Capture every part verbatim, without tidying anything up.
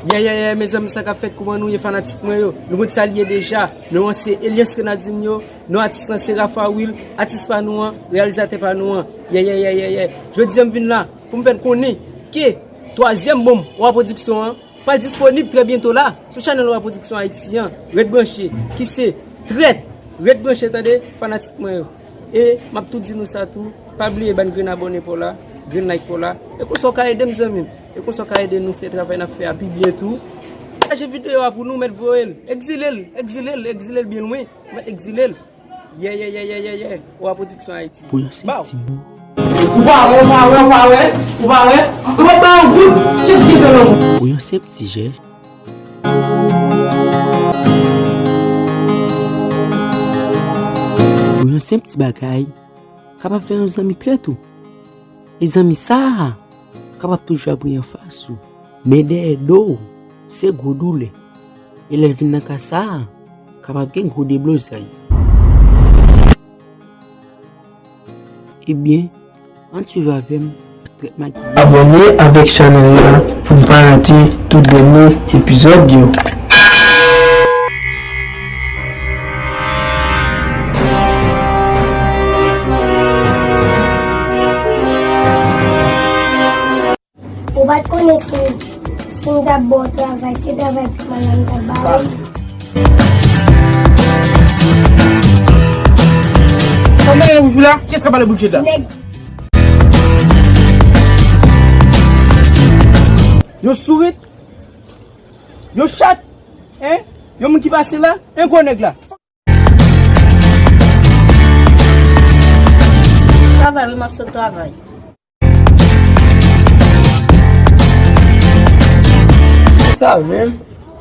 Yeah, yeah, yeah, mezanmi, sa k ap fèt, kouman nou ye, fanatik mwen yo? Nou konn sa l ye deja. Non an se Elias Renaldinho, non atis lan se Rafa Will, atis pa nou an, reyalizatè pa nou an. Yeah, yeah, yeah, yeah, yeah. Jodi a m vin la pou m fè n konnen ke twazyèm bonm Wa Pwodiksyon an pral disponib trè byento la sou chanèl Wa Pwodiksyon Ayiti an. Ret branche, ki se Trèt. Ret branche, tande, fanatik mwen yo. E m ap tou di nou sa tou, pa bliye bann grenn abòne pa w la, grenn like pa w la. E konsa w ka ede m, zanmi m. E konsa w ka ede nou fè travay n ap fè a pi byen tou. Pataje videyo a pou nou, mèt voye l. Egzile l, egzile l, egzile l byen lwen. Mèt egzile l. Yeah, yeah, yeah, yeah, yeah, yeah. Wa Pwodiksyon Ayiti. Pou yon senp ti mo. Ou pa wè, ou pa wè, ou pa wè, ou pa wè. Ou pa wè yon goud, chèf ki te nan. Pou yon senp ti jès. Pou yon senp ti bagay, kapab fè yon zanmi trèt ou. E zanmi sa a kapab toujou ap ri anfas ou. Men dèyè do w, se gwo doulè. E lè l vin nan ka sa a, kapab gen gwo deblozay. Ebyen, ann swiv avè m, Trèt Makiye. Abòne avèk chanèl la pou n pa rate tout dènye epizòd yo. Ou pa t konnen si, si m t ap ba w travay, se travay pi mal la m t ap ba ou. Kòman e wouj la? Kiyès k ap pale bullshit la? Nèg. Yon sourit? Yon chat? Hein? Yon moun ki pase la? Yon gwo nèg la? Travay, wi, m ap sot travay. Sa menm?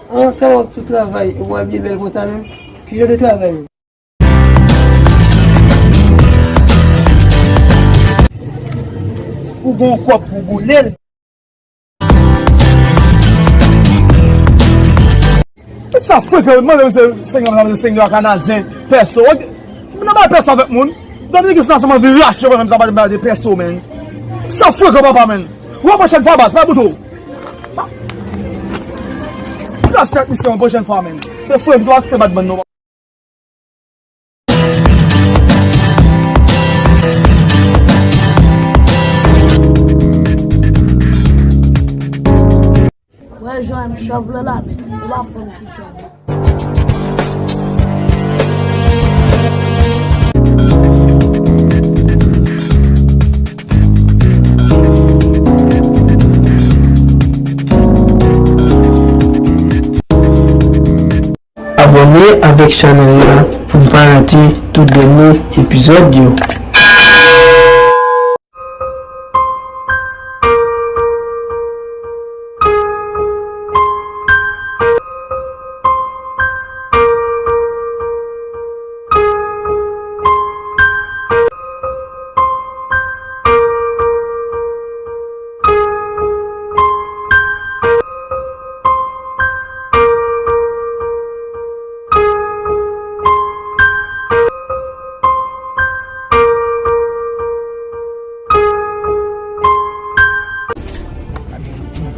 An tan w ap sot travay, ou abye bèl konsa menm? Ki jan de travay menm? Ou gon kòb pou boule l. Sa frekan, mande misye senk dola, mande senk dola kanadyen, pèso. Ou nan bay pèso avèk moun. Dominik, se nan sèlman vin rache yo, menm sa pa de pèso, men. Sa frekan, papa, men. Ou an pwochèn fwa, bat, fè bout ou. Plas tèt misye, an pwochèn fwa, men. Se fre, misye pa site bat bann non. Wè jan m chòv lan la, men ou pa fè m ki chòv lan. Abòne avèk chanèl la pou n pa rate tout dènye epizòd yo.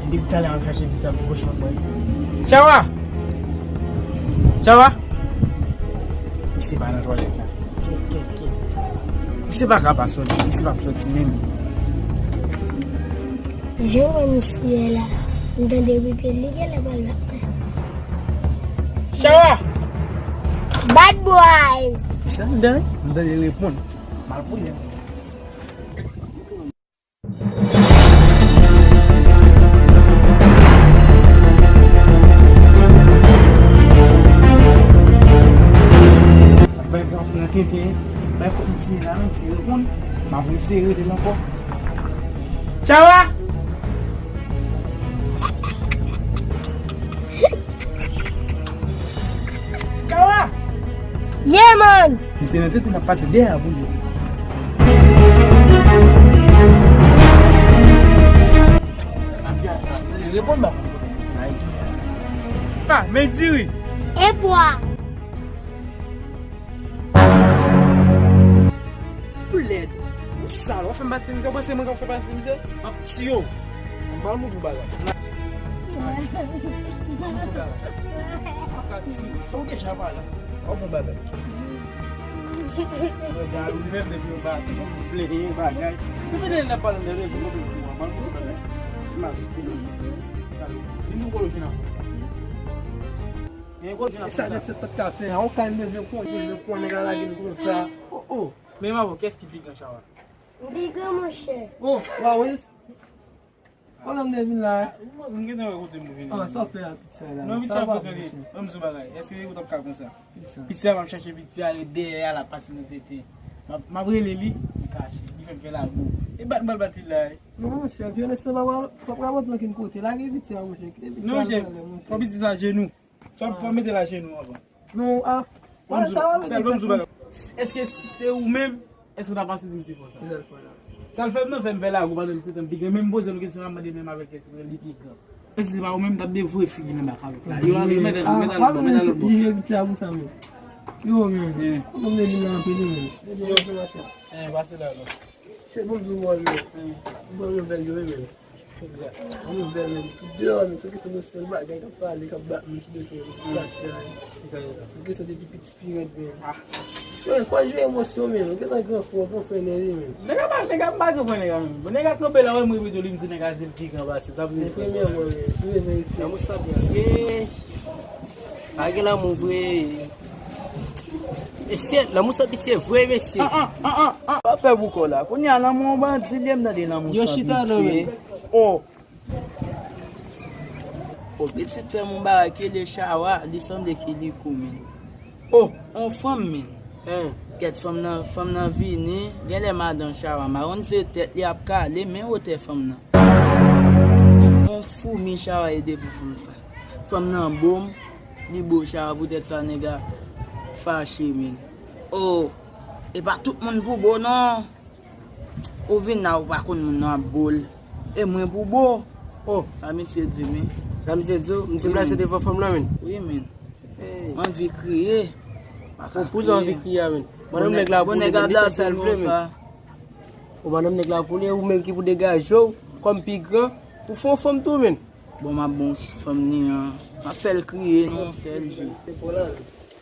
Depi talè m ap chache pizza pou pwochen mwen. Chawa! Chawa! Misye pa nan twalèt la. Kèt, kèt, kèt. Misye pa ka pa soti, misye p ap soti menm. Jan w wè misye la, m tande wi ke li genlè pral bat mwen. Chawa! Bad boy! Misye anndan wi. M tande l reponn. Mal pou li. Bay pase nan tenten, bay kout misye la, misye reponn, m ap eseye rele l ankò. Chawa! Chawa! Yeah, man! Misye nan tenten, n ap pase dèyè a pou li. Mafya sa, reponn ba. Ah, men diri. E pwa. Ou lèd. Ou sal. W ap fè m pase mizè. Ou panse mwen k ap fè pase mizè? M ap tiye w. M pral montre w bagay. Ou gen chan pale. Ou bon bagay. Mwen gade ou menm depi yon bagay, ou plenyen bagay. Depi lè n ap pale de rezon, mwen menm pou mwen, mwen bon bagay. Mwen vin nou kolo fin ap fè sa. Gen kolo fin ap fè sa. Sa nèg sa t ka fè a, ou ka bezwen konn, bezwen konn nèg la lage m konsa. Oh, oh. Men mwen avè w, kiyès ki pi gran, Chawa? M pi gran, monchè. Oh, wa wè. Kote m te vin la? M gentan wè kote m vin. Ah, sa w fè a piti sa la? Non, piti sa fòt li. Ban m di w bagay. Èske ou t ap ka konsa? Piti sa. Piti sa, m ap chache piti sa, li dèyè a, l ap pase nan tete. M ap, m ap rele li, li kache. Li fè m fè lago. E bat m pral bat li la, wi. Non, monchè, vyolans lan pa pral, pa pral monte nan kenn kote. Lage piti sa, monchè. Kite piti sa. Non, monchè, fò piti sa jenou. Fò, fò mete l ajenou anvan. Non, ah. Ban m di w, sa va mete tèl, ban m di w bagay. Èske si se ou menm, èske w ta pase pou ti fò sa? Sa l fè la. Sa l fè m nan fè m fè lago pandan m se tan pi gran. Men m poze l kesyon la, m mande menm avèk kèk li pi gran. Èske se pa ou menm, m t ap devwe figi nan bak avèk la. Yo ale, mete l, mete l lòt bò, mete l lòt bò. Jije piti a pou sa menm. Yo, men. Kòman m te vin la anpil, men. Yo, se maten. Eh, pase la, non. Se bon, di w, men. M pran nouvèl yo, men. Yon nouvèl, men, tout deyò, men, se kesyon de sèl bagay k ap pale, k ap bat moun sou beton, tout bagay sa yo. Kisa yo la? Se kesyon de pi piti, pi rèd, men. Ah. Men, fò jere emosyon, men. Ou gentan gran frè, ou pran frè nève, men. Nèg la pa, nèg la pa gen frè, nèg la menm. Bon, nèg la kanpe la, wè, m repete w, li m di nèg la di l pi gran pase. Sa vle di premyèman, men, si w bezwen respè. Lanmou san pitye. Pa gen lanmou vre. Mesye, lanmou san pitye vre, mesye. An, an, an, an, an. Pa fè bouko la. Kounye a, lanmou yon bandi, li menm tande lanmou san pitye. Yo chita non, men. Oh. O, pitit fè m yon bagay ki rele Chawa, li sanble ki li kou, men. Oh, yon fanm, men. Hein. Gèt fanm nan, fanm nan vini, genlè madan Chawa, m pa konn se tèt li ap kale, men wotè fanm nan. Yon foumi Chawa ye devan fanm sa. Fanm nan bo m, li bo Chawa, poutèt sa nèg la fache, men. Oh, e pa tout moun pou bo, non. Ou vin la, ou pa konn moun nan ap bo l. E mwen pou bo. Oh. Sa misye di, men. Sa misye di w? Misye plase devan fanm lan, men. Wi, men. Hey. M anvi kriye. Ou poze anvi kriye a, men. Madanm nèg la pou li, men, li fè sa l vle, men. Ou madanm nèg la pou li, ou menm ki pou degaje w kòm pi gran, pou fè yon fanm tou, men. Bon, m ap bon fanm ni an. M ap fè l kriye, non, sèl jou.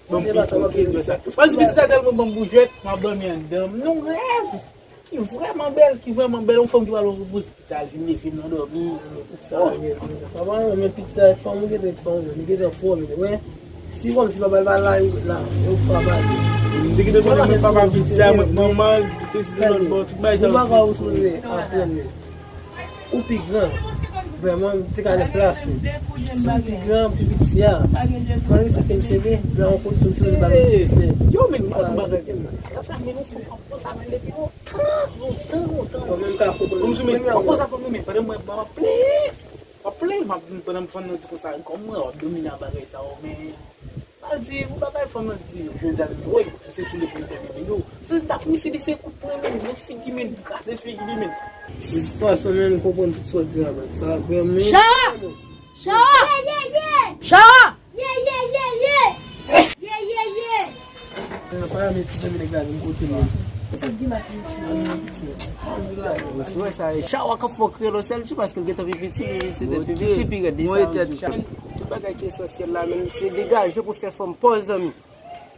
Bon, pitit sa tèlman ban m boujwèt, m ap dòmi anndan m. Non, rèv ki vrèman bèl, ki vrèman bèl, yon fanm ki pral repozan pitit sa, al vin leve m nan dòmi. Sa va, men pitit sa, fanm ou gentan fanm, li gentan fò, men, wè. Si fanm, si papa l pa la, la, yo pa pale. M te gentan konnen papa pitit sa, mwen, manman l, se si se lòt bò, tout bagay sa yo. Ou pa ka ou sou aprann, men. Ou pi gran, vrèman, m te ka nan plas ou. Ou pi gran, pi piti a. Malgre sa ke m sere, nan yon kondisyon m sere, li pa mèt respè. Yo, men, m pa sou bagay. Konsa, men, nou fè konsa, men, depi lontan, lontan, lontan. Mwen menm ka konprann. Ou m sou men, konsa, konsa, men, pandan mwen, m ap plenyen. M ap plenyen, m ap di, pandan m fann nan di konsa, kòman w ap domine a bagay sa yo, men. Al di, ou pa bay fanm nan di, jodi a, wi, se tou le pou l tèmine yo. Se t ap misye li se kout pwen, men, nan figi, men, kraze figi li, men. De tout fason, men, m konprann tout sa w di a, men. Sa vrèman. Chawa! Chawa! Chawa! Ye, ye, ye, ye! Ye, ye, ye! Nan pa renmen ti zanmi nèg la vin kote mwen. Sa k gen la ki mesye? Mesye wè sa, e Chawa k ap fè w kreye lòsèl tou, paske l gentan pi piti, pi piti, pi piti, pi rèd, e sa yo di. Tout bagay ki esansyèl la, men se degaje pou fè fanm pa w zanmi.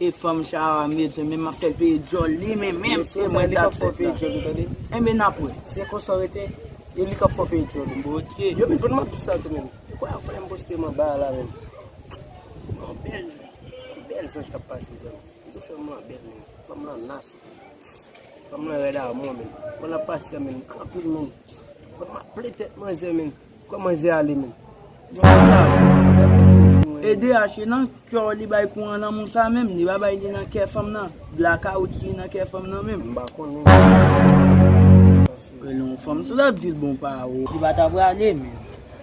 E fanm Chawa mete, men m ap fè l peye djòl li, men menm, e mwen t ap fè l peye djòl li, tande. Enben, n ap wè. Se konsa w rete, e li k ap fè w peye djòl li. Yo, men, bon, m ap di sa tou, men. Kwè w fè m poste m anba a la, men. Yon bèl, yon bèl zanj k ap pase, zanmi. Di fanm lan bèl, men. Fanm lan nas. Fanm lan rèd a mò, men. Kòman l ap pase, men. Kanpe, men. Fanm lan ap plen tèt manzè, men. Kòman manzè ale, men. E D H nan kè w li bay kouran lanmou sa menm. Li pa bay li nan kè fanm nan. Blakawout ki nan kè fanm nan menm. M pa konnen. Yon fanm sou la di l bon pa ou. Li pa ta prale, men.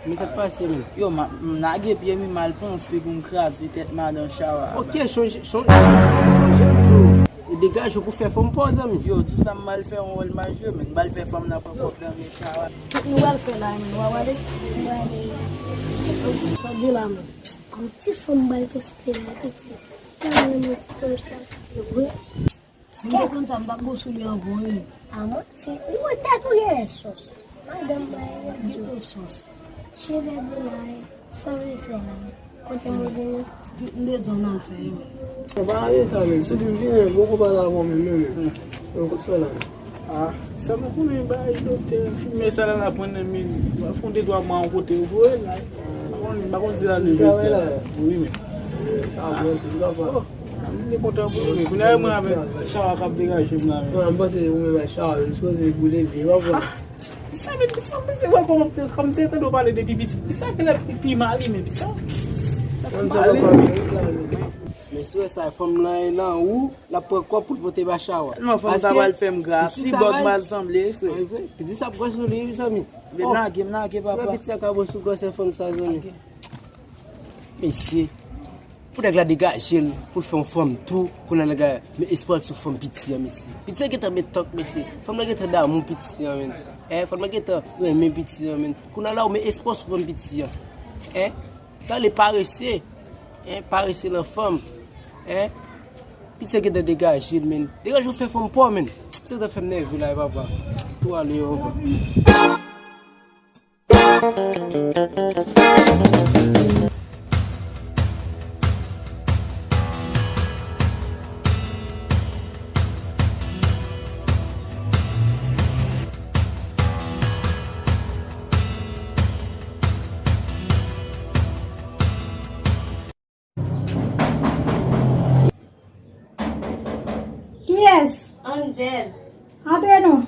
Men sa k pase, men? Yo, m ap, m lage pye m, m al panse pou m kraze tèt madan Chawa. Ok, chonje, chonje, chonje m di w. E degaje w pou fè fanm pa w, zanmi. Yo, di sa m pral fè yon wòl m a jwe, men m pral fè fanm nan pran kòb nan men Chawa. Kòb nou pral fè la, men, w a wale? Sa di la, men. Yon ti fanm m pral poste la, piti. Sa, men, yon ti fanm sa. Wi. Si m te konn sa, m t ap gwo sou li anvan w, wi. A manti, li wè tèt ou genyen sòs. Madanm mwen, li gen sòs. Cheve boulay, sa w vle fè la? Kote mwen gen yo? M te di w nan fè yo. Mwen pa ale sa, men. Sou di m vini, mwen poko pale avè w menm, non, men. Mwen kot sa la, men. Ah, sa mwen konnen, bay doktè, enfimyè sa la, la pran nan men. Mwen fè yon de twa mwa yon kote, yo voye l la. Mwen pa konn, mwen pa konn si l ale jodi a. Wi, men. Sa bon, tout papa. Oh, m te kontan pou ou, men. Kounye a, mwen avèk Chawa k ap degaje m la, men. Non, m panse ou menm ak Chawa, nou sipoze boule vye, pa vre? Sa vle di sa, mwen se wè kòman m te, kòman m te tande w pale depi piti. Pisa genlè pi mal, men pisa. Sa pi mal. Men si w wè sa, fanm lan e nan ou, l ap pran kòb pou l pote ba Chawa. Non, fanm sa pral fè m gra. Pi bòg mal sanble, frè. Wi, frè. Piti sa ap gòs nou li, mezanmi. Men nage, m nage, papa. Piti sa ka bon sou gòs fanm sa, zanmi. Mesye. Pou nèg la degaje l, pou l fè yon fanm tou, kounye a nèg la met espwa l sou fanm piti an, mesye. Piti an gentan met tank, mesye. Fanm nan gentan damou piti an, men. Eh, fanm nan gentan renmen piti an, men. Kounye a la, ou met espwa w sou fanm piti an. Eh, sa rele parese. Eh, parese nan fanm. Eh, piti an gentan degaje l, men. Degaje w fè fanm pa w, men. Piti an gentan fè m nève la, papa. Tou ale, yo, papa. Kiyès? Angel. Antre non.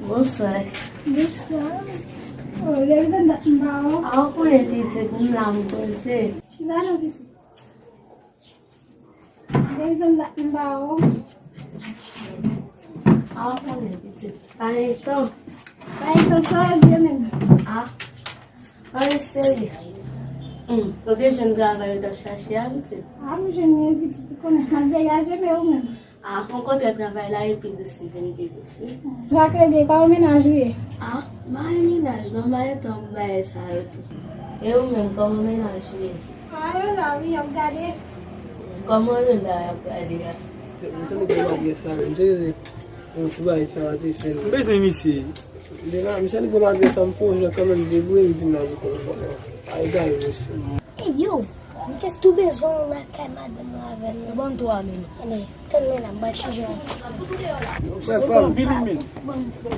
Bonswa. Bonswa. Oh, depi tann dat m pa wè w. A, ou konnen pitit, m la m poze. Chita non pitit. Depi tann dat m pa wè w. A, ou konnen pitit. Pa gen tan. Pa gen tan, sa w ap di menm? A. Anyen serye. Hmm, ou te jwenn travay ou t ap chache a, pitit? A, m jwenn li, pitit, ou konnen m ap vwayaje, men ou menm? A, okontrè, travay la e pi dous, li vin pi dous, wi. Sa k rele, kòman mennaj ou ye? A, m pa gen mennaj, non, m pa gen tan pou bagay sa yo tou. E ou menm, kòman mennaj ou ye? A, yo la, wi, y ap gade. Kòman yo la, y ap gade a? Misye li gen malgre sa, men misye se yon ti bagay sa te fè. M bezwen misye. Deja, misye li gen malgre sa, m fè yon jan kanmenm debouye m vin la pou konn kòman. Pa egare misye. Ey, yo, m te tou bezwen w lakay madanm mwen avè m. Yo ban m twa mil. Ebyen, tann mwen la, m pral chanje w. Frè pa m. Vini men.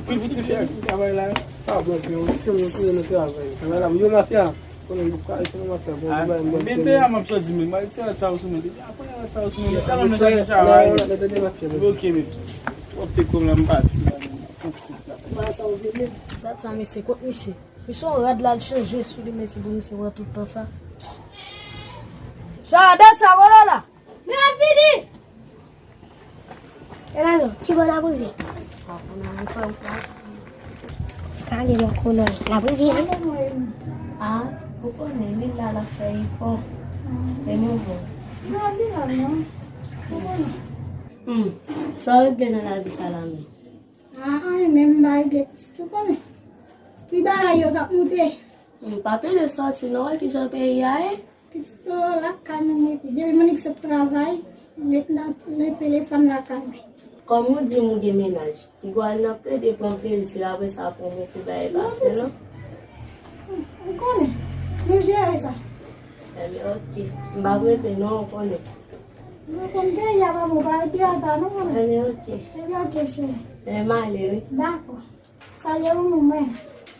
Pi piti fè travay la. Sa bon, pi yon ti moun tounen nan travay. Travay la, m yo mafya. Konnen m pou kale sou mwen fè bon bagay, m ban timoun. Mete a m ap sòti men, m al ti rad sa yo sou mwen. Depi apre rad sa yo sou mwen, men talon nan chache chawa. Ok men. W ap te kòm la m pati. Rad sa yo vini. Rad sa mesye, kot misye? Misye yon rad la l chanje sou li, mesye, pou misye pran tout tan sa. Chawa, dat sa, vòlò la. Men ap vini! E la non, ki bò n ap rive? A, kounye a, nou fè yon plas. Pale non, kounye a, n ap rive wi. A, ou konnen, li la, l ap fè efò. E nou bon. N ap vin la non. Ou konnen. Hmm, sa w regle nan lavi sa la menm? A, anyen menm, m pa regle pitit, ou konnen. Pri bagay yo k ap moute. M pa plede sòti non, wè kijan peyi a ye. Pitit, o, lakay mwen m rete. Depi Monique sot travay, ret nan, ret telefòn lakay mwen. Kòm ou di m ou gen mennaj, piga w al nan plede pran plezi, apre sa pou yon fi bay pase non. Pitit, ou konnen, nou jere sa. Ebyen, ok. M p ap rete non, ou konnen. Nou konn peyi a pa bon, pa ret deyò ta non, konnen. Ebyen, ok. Ebyen, ok, cheri. Ebyen, m ale, wi. Dakò. Salye ou menm, mwen.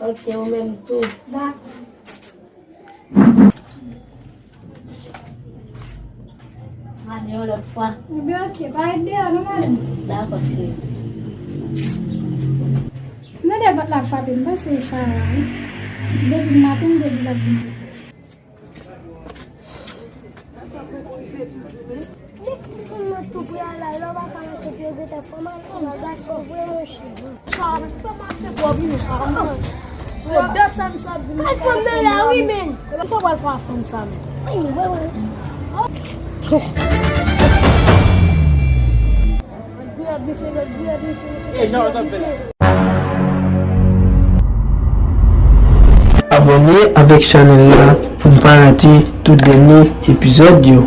Ok, ou menm tou. Dakò. Mande yon lòt fwa. Ebyen, ok, pa ret deyò non, madanm. Dakò, cheri. M tande pòt la frape, m panse e Chawa, wi. Depi maten, m te di l ap vini. Depi fanm nan tou pre a la, lè w pa ka mache pou yo gentan fè w mal, gason vre monchè. Sa fè mache pou w vini sa. Yo dat sa misye ap di m. Ay, fanm nan la wi, men. Epi sa w pral fè a fanm sa, men. Ay, wè, wè. E jan w t ap fè. Abòne avèk chanèl la pou n pa rate tout dènye epizòd yo.